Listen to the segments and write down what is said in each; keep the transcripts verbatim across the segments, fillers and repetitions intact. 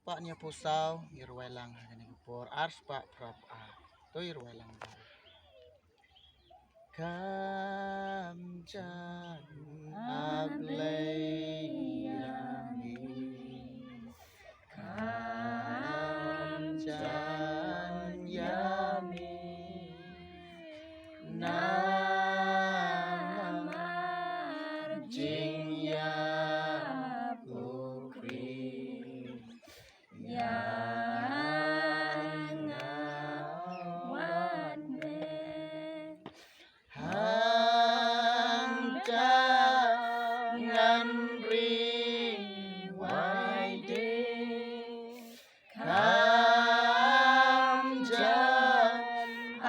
Spah hynñiewphew saw, ngi rwai lang ha kane ka por, ar spah phra phra. To ngi rwai lang bha. Kham jan A Blei ïa ngi. Kham jan ïa ngi. Namar jingïap u Khrist ïa nga wat me. Hangta ngan ri wai de. Kham jan A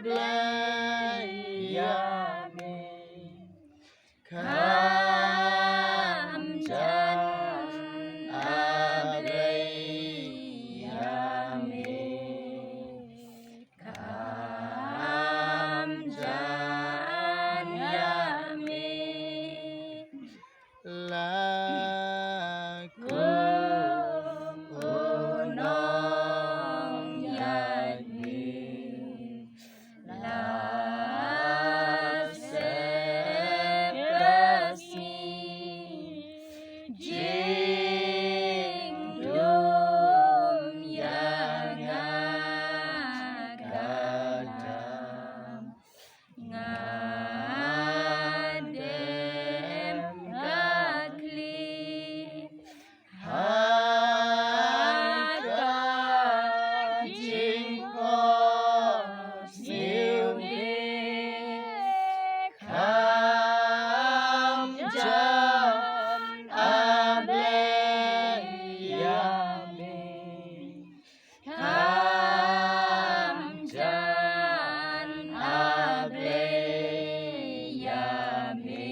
Blei ïa me. Kham jan A Blei ïa me. Kham jan ïa me. La kum u nongïaid mir. La sep ka sngi jingdum ïa nga ka dap. Nga dem ka khlieh ha ka jingkhohsiew. Kham jan A Blei ïa me. Kham jan A Blei ïa me.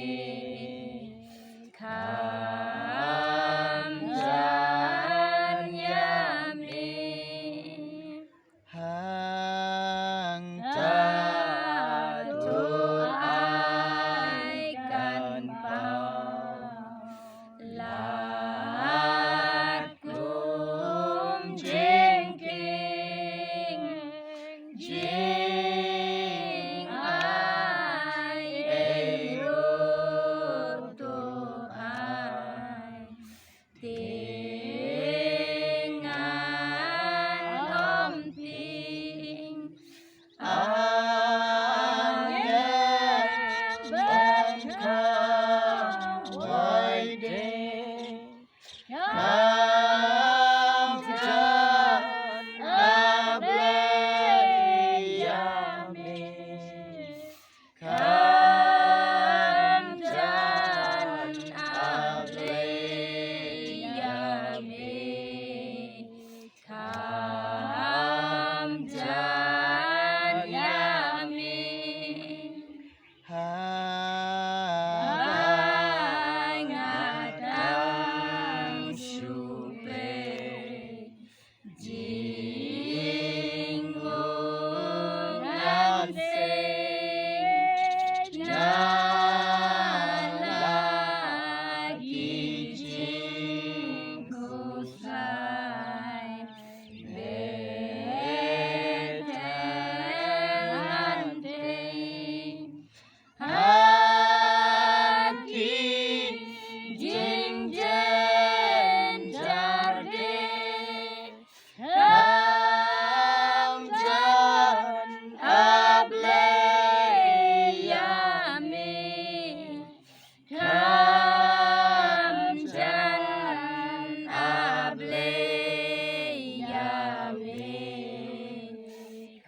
Kham jan ïa me. Hangta to ai kan paw. Lad kum jingkieng, jingai ei ruh to ai. Tieng ngan ong tieng. Angel ban khawai de. Kham jan A Blei ïa me. Kham jan A Blei ïa me. Kham jan ïa me. Haba nga dang shu peit jingmut ngan seng na la ki jingkhuslai. Bethel ngan peit ha ki jingjynjar de. Kham jan A Blei ïa me. Kham jan A Blei ïa me.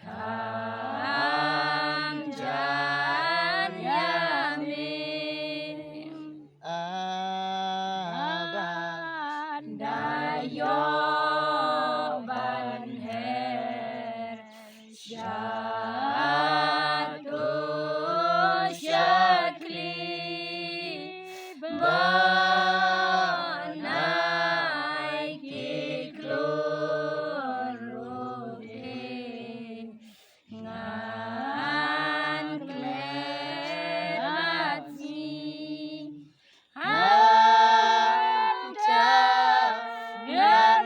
Kham jan ïa me. Aban da ïoh ban her sha to sha khlieh ban ai ki klur ruh de. Ngan klet bad sngi. Hangta ngan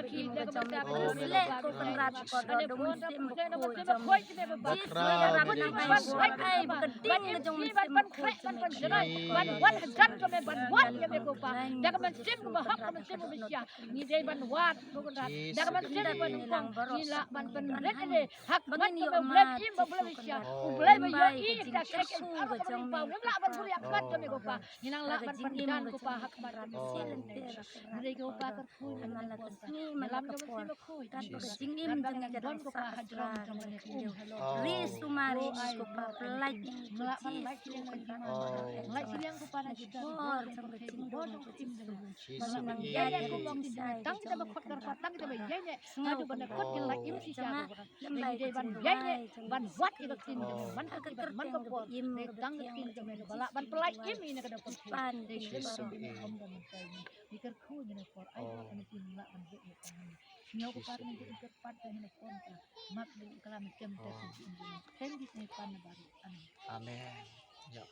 ka phi da ka bynta ka jong me, Kpa. Leh ko Kynrad ko da da Mynsiem Bakhuid jong me. Jisu Kynrad nang ai bor ai ba ka ding ka jong Mynsiem Bakhuid jong me. Ban wan hajan jong me, ban wad ïa me ko Pa. Da ka mynsiem kaba hok, ka mynsiem kaba shisha. Ngi dei ban wad ko Kynrad. Da ka mynsiem kaba nyngkong ngi lah ban pynrit ïa me. Ha khmat jong me, U Blei ba im, ba U Blei ba shisha. U Blei ba ïohi ïa kita kiei kiei baroh kaba ri Pa. Ngim lah ban bun ïa khmat jong me ko Pa. Ngi nang lah ban pynjan ko Pa ha khmat jong me. Hynrei ko Pa kyrkhu ïa me ko Pa. Ïalam jong me Mynsiem Bakhuid. Ngan don ko Pa ha jrong jong me. Ri sumar ri ko Pa, pynlait ïa ngi ko Jisu. Pynlait shiliang ko Pa na kita ki bor jong ka tim jong me. Ba ngin ïaid ïa ka mong ki jong me tang kita ba khot ka rta, tang kita ba ïaid ïa. Haduh ban da kut ki la im shisha ko Pa. Ngi dei ban ïaid ïa, ban wad ïa ka ktien jong me, man ka kti bad man ka por. Dei tang ka ktien jong me kaba lah ban pynlait im ïa kane ka dohnud. Dei kane ka ktien jong me. Ngi kyrkhu ïa kane ka por, ai ba kane ka ktien lah ban ïaid ïa ka. Ngi ïa ko Pa ngi kyrpad ïa kane ka por. Mak dei ka la mynsiem te. Thank you, thank you, Pa na baroh. Amen. Amen. Ïa,